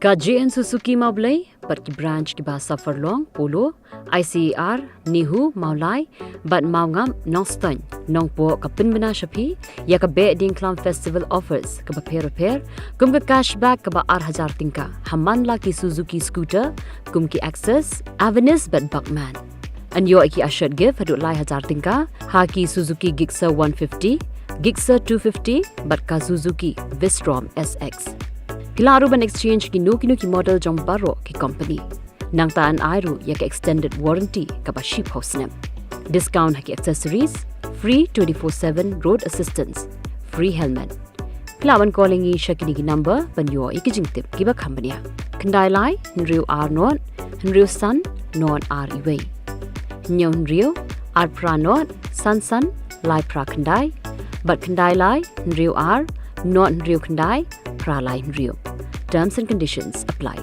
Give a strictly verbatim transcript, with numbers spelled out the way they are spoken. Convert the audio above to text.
Ka J N Suzuki Mawblei bad ki branch kiba Safarlong, Polo, I C A R, NEHU, Mawlai bad Mawngap, Nongstoiñ, Nongpoh ka pynbna sha phi ïa ka Behdieñkhlam Festival Offers kaba pher bapher, kum ka cashback kaba ar hajar tyngka ha man la ki Suzuki scooter kum ki Access, Avenis bad Buckman. Yn ïoh ïa ki assured gift haduh lai hajar tyngka ha ki Suzuki Gixxer one fifty, Gixxer two fifty bad ka Suzuki Vistrom S X. Ki lah ruh ban exchange kino kino ki model jong baroh ki company. Nangta yn ai ruh ïa ka extended warranty kaba shiphew snem. Discount ha ki accessories, free twenty-four seven road assistance, free helmet. Phi lah ban call ïa ngi sha kine ki number ban ïoh ïa ki jingtip kiba kham bniah: khyndai lai hynriew ar nought hynriew san nought ar wei, hynñiew hynriew ar phra nought san san lai phra khyndai, bad khyndai lai hynriew ar nought hynriew khyndai phra lai hynriew. Terms and conditions apply.